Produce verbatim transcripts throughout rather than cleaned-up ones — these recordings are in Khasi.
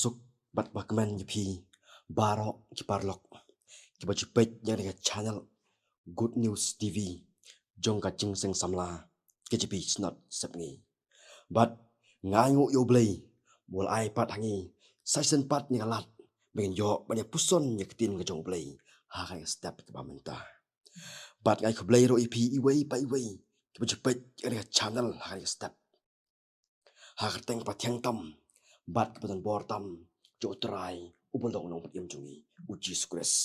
Suk bad ba kmen ïa phi baroh ki paralok kiba ju peit ïa kane ka channel Good News T V jong ka Jingseng Samla K J P Synod Sepngi. Bad nga ainguh ïa U Blei ba u la ai pat ha ngi sa shisien pat ïa ka lad ba ngin ïoh ban ïa puson ïa ka ktien ka jong U Blei ha kane ka step kaba mynta. Bad nga ai khublei ruh ïa phi iwei pa iwei kiba ju peit ïa kane ka channel ha kane ka step. Ha ka kyrteng kaba thiang tam bad kaba donbor tam jong U Trai uba long Nongpynim jong ngi U Jisu Khrist.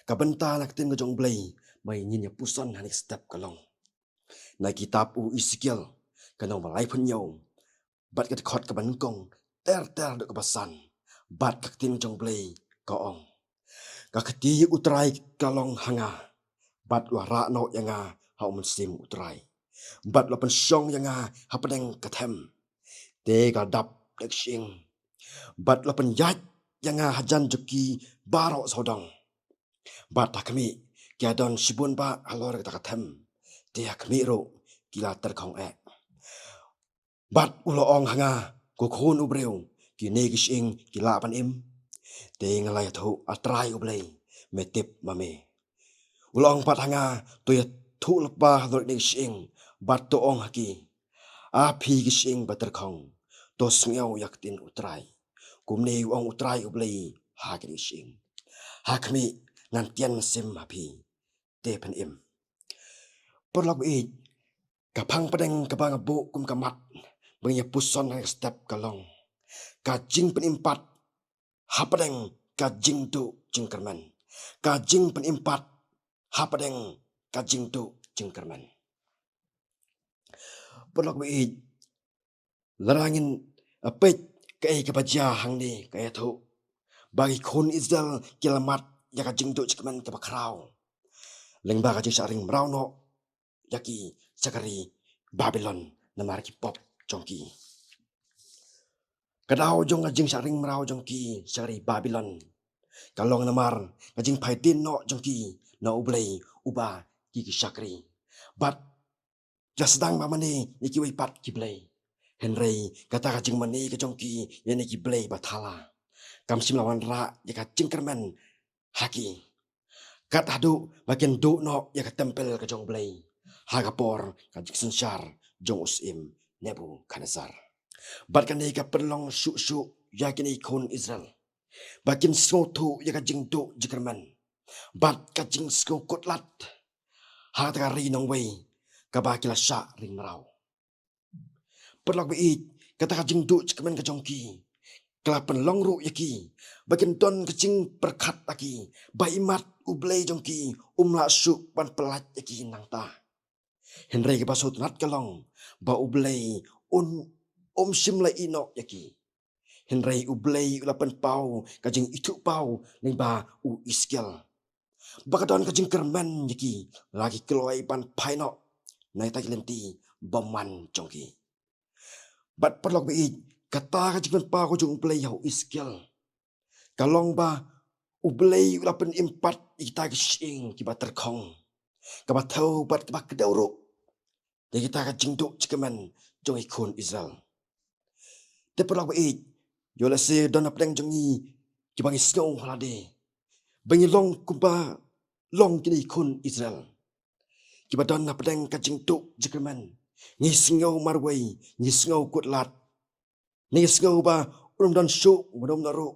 Ka bynta na ka ktien ka jong U Blei ba ngin ïa puson ha kane ka step ka long na ka kitab u Esekiel ka lynnong ba laiphew hynñiew bad ka dkhot kaba nyngkong ter ter haduh kaba san. Bad ka ktien jong U Blei ka ong, ka kti U Trai ka long ha nga bad u la rah noh ïa nga ha U Mynsiem U Trai bad u la pynshong ïa nga hapdeng ka them. Te ka la dap da ka shyieng bad u la pynïaid ïa nga hajan jong ki baroh sawdong. Bad ha khmih ki la don shibun bah halor kata ka them, te ha khmih ruh ki la tyrkhong eh. Bad u la ong ha nga, ko khun u briew, kine ki shyieng ki lah ban im? Te nga la ïathuh, A Trai U Blei, me tip ma me. U la ong pat ha nga, to ïathuh lypa halor kine ki shyieng bad to ong ha ki, A phi ki shyieng ba tyrkhong, to sngew ïa ka ktien U Trai. Kumne u ong U Trai U Blei ha kine ki shyieng, ha khmih ngan tian mynsiem ha phi, te phin im. Paralok baieit, ka phang pdeng kaba nga buh kum ka mat ba ngin ïa puson ha kane ka step ka long, ka jingpynim pat hapdeng ka jingduh jingkyrmen. Ka jingpynim pat hapdeng ka jingduh jingkyrmen. Paralok baieit, lada ngin peit kaei kaba jia hangne, ka ïathuh ba ki khun Israel ki la mad ïa ka jingduh jingkyrmen kaba khraw lyngba ka jingshah ring mraw noh ïa ki sha ka ri Babilon namar ki pop jong ki. Ka daw jong ka jingshah ring mraw jong ki sha ka ri Babilon ka long namar ka jingphai dien noh jong ki na U Blei uba ki ki shakri. Bad ki la sdang ba mane ïa kiwei pat ki blei, hynrei kata ka jingmane ka jong ki ïa kine ki blei ba thala kam shym la wanrah ïa ka jingkyrmen ha ki, kat haduh ba kin duh noh ïa ka templ ka jong U Blei ha ka por ka jingsynshar jong u syiem Nebukhadnessar. Bad kane ka pynlong shuh shuh ïa kine ki khun Israel ba kin sngewthuh ïa ka jingduh jingkyrmen bad ka jingsngewkhuslai ha kata ka ri nongwei kaba ki la shah ring mraw. Paralok baieit, kata ka jingduh jingkyrmen ka jong ki ka la pynlong ruh ïa ki ba kin don ka jingpyrkhat ha ki ba imat U Blei jong ki um lah shuh ban pyllait ïa ki nangta. Hynrei kaba sngewtynnat ka long ba U Blei un, um shym la ïehnoh ïa ki. Hynrei U Blei u la pynpaw ka jingithuhpaw lyngba u Esekiel ba ka don ka jingkyrmen ïa ki lada ki kloi ban phai noh na kita ki lynti bymman jong ki. Bad paralok baieit, kata ka jingpynpaw ka jong U Blei ha u Esekiel ka long ba U Blei u la pynim pat ïa kita ki shyieng kiba tyrkhong, kaba thew bad kaba kdew ruh ïa kita ka jingduh jingkyrmen jong ki khun Israel. Te paralok baieit, ïoh lehse don hapdeng jong ngi kiba ngi sngew ha lade ba ngi long kumba long kine ki khun Israel kiba don hapdeng ka jingduh jingkyrmen. Ngi sngew marwei, ngi sngew khuslai, ngi sngew ba un ym don shuh, un ym don ruh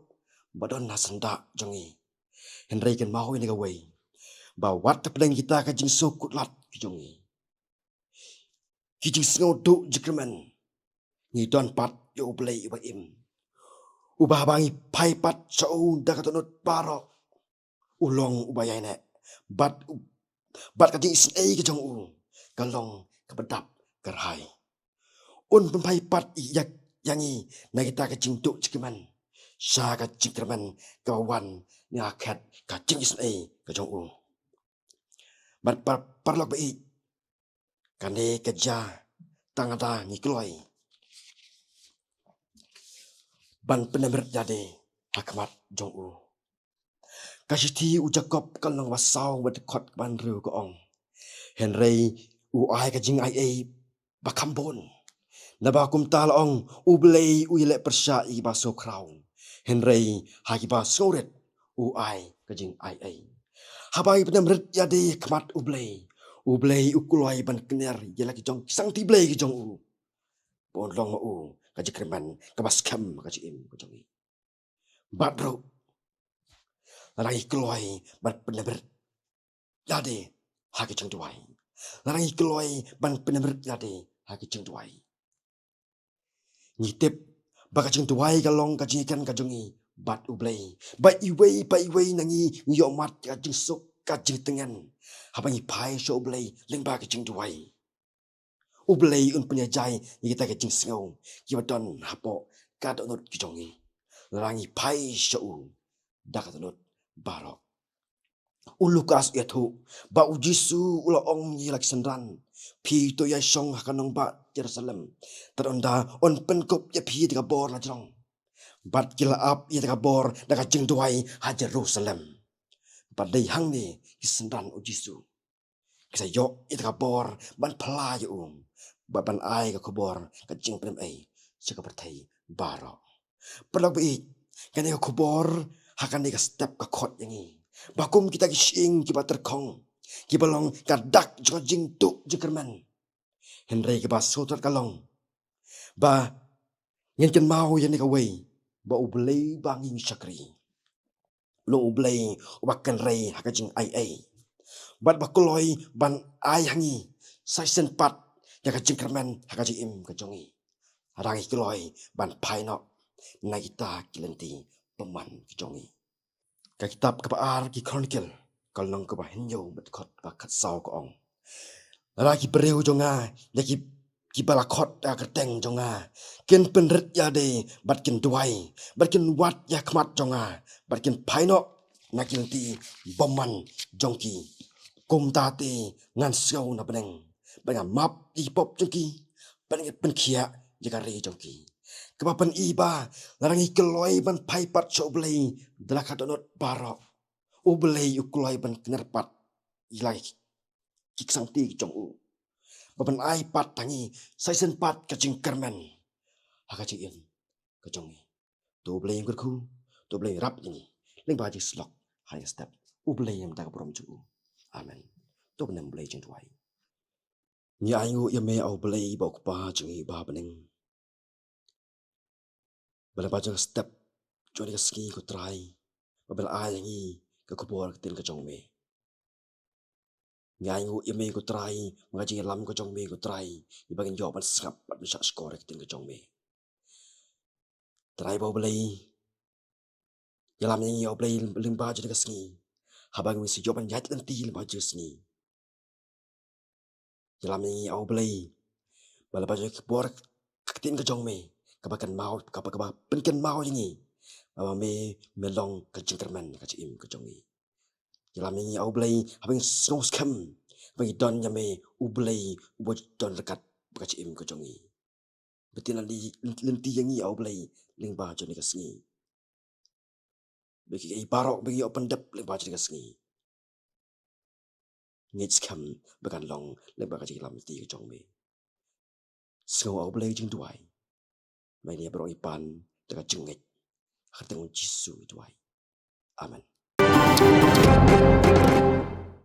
ba don ha syndah jong ngi. Hynrei kynmaw ïa kawei, ba wat hapdeng kita ka jingsngewkhuslai ki jong ngi, ki jingsngew duh jingkyrmen, ngi don pat ïa U Blei uba im, uba haba ngi phai pat sha u da ka dohnud baroh u long uba ïaineh. Bad u, bad ka jingisynei ka jong u ka long kaba dap kyrhai. Un pynphai pat ïa, ïa ngi na kita ka jingduh jingkyrmen sha ka jingkyrmen kaba wan na ka khet ka jingisynei ka jong u. Bad par, paralok baieit, kane ka jia tang lada ngi kloi ban pyndem rit ïalade ha khmat jong u. Ka shithi u Jakob ka lynnong ba saw bad dkhot ba hynriew ka ong, hynrei u ai ka jingaiei ba kham bun. Naba kumta la ong, U Blei u ïaleh pyrshah ïa kiba sngewkhraw, Hynrei ha kiba sngewrit u ai ka jingaiei. Haba ngi pynemrit ïalade ha khmat U Blei, U Blei u kloi ban kner ïa la ki jong ki sangti Blei ki jong u, ba un long ma u ka jingkyrmen kaba skhem ha ka jingim ka jong ngi. Bad ruh, lada ngi kloi ban pynemrit ïalade ha ki jingduwai, lada ngi kloi ban pynemrit ïalade ha ki jingduwai, ngi tip ba ka jingduwai ka long ka jingïakhun ka jong ngi bad U Blei. Ba iwei pa iwei na ngi ngi ïohmad ka jingsuk, ka jingtngen, haba ngi phai sha U Blei lyngba ka jingduwai. U Blei un pynïaid ïa kita ki jingsngew kiba don hapoh ka dohnud ki jong ngi, lada ngi phai sha u da ka dohnud baroh. U Lukas u ïathuh ba U Jisu u la ong ïa la ki synran, phi to ïashong ha ka nongbah Jerusalem. Tad ynda un pynkup ïa phi da ka bor la jrong. Bad ki la ap ïa ka bor da ka jingduwai ha Jerusalem. Bad dei hangne ki synran U Jisu ki sa ïoh ïa ka bor ban phla ïa u, bad ban ai ka khubor ka jingpynim ei sha ka pyrthei baroh. Paralok ba ïeit, kane ka khubor ha kane ka step ka khot ïa ngi ba kum kita ki shyieng kiba tyrkhong, kiba long ka dak jong ka jingduh jingkyrmen, hynrei kaba sngewtynnat ka long ba ngin kynmaw ïa kane kawei, ba U Blei ba ngi shakri u long U Blei uba kynrei ha ka jingaiei, bad ba kloi ban ai ha ngi sa shisien pat ïa ka jingkyrmen ha ka jingim ka jong ngi, lada ngi kloi ban phai noh na kita ki lynti bymman ki jong ngi. Ka kitab kaba ar ki Chronicle, ka lynnong kaba hynñiew, bad ka dkhot ba khatsaw ka ong: Lada ki briew jong nga, ïa ki, kiba la khot da ka kyrteng jong nga, kin pynrit ïalade bad kin duwai, bad kin wad ïa khmat jong nga, bad kin phai noh na ki lynti bymman jong ki, kumta te ngan sngew na bneng, bad ngan map ïa ki pop jong ki, bad ngan pynkhiah ïa ka ri jong ki. Kaba pyni ba lada ngi kloi ban phai pat sha U Blei da la ka dohnud baroh, U Blei u kloi ban kner pat ïa la ki, ki ksangti ki jong u, bad ban ai pat ha ngi sa shisien pat ka jingkyrmen ha ka jingim ka jong ngi. To U Blei un kyrkhu, to U Blei un ïarap ïa ngi lyngba jingsylok ha kane ka step. U Blei un ïam da ka burom jong u. Amen. To ngin ïa duwai. Ngi ainguh ïa me, A U Blei, ba U Kpa jong ngi uba ha bneng, ba lyngba jong ka step jong kane ka sngi, ko Trai, ba me la ai ïa ngi ka khubor ka ktien ka jong me. Ngi ainguh ïa me, ko Trai, ba ka jingïalam ka jong me, ko Trai, ïa ba ngin ïoh ban sngap bad ban shahshkor ïa ka ktien ka jong me. Trai ba U Blei, ïalam ïa ngi, A U Blei, lyngba jong kane ka sngi, haba ngi sa ïoh ban ïaid lynti lyngba jong kane ka sngi. Ïalam ïa ngi, A U Blei, ba lyngba jong ka bor ka ktien ka jong me, kaba kynmaw, kaba, kaba pynkynmaw ïa ngi ba me, me long ka jingkyrmen ka jingim ka jong ngi. Ïalam ïa ngi, A U Blei, haba ngi sngew skhem ba ngi don ïa me, U Blei uba don ryngkat bad ka jingim ka jong ngi. Btin lynti, lynti ïa ngi, A U Blei, lyngba jong kane ka sngi. Ba kiei kiei baroh ba ngi ïoh pyndep lyngba jong kane ka sngi, ngeit skhem ba kan long lyngba ka jingïalam lynti ka jong me. Sngew, A U Blei, jingduwai. Ba ngi ïa baroh ngi pan da ka jingngeit. Ha ka kyrteng U Jisu ngi duwai. Amen.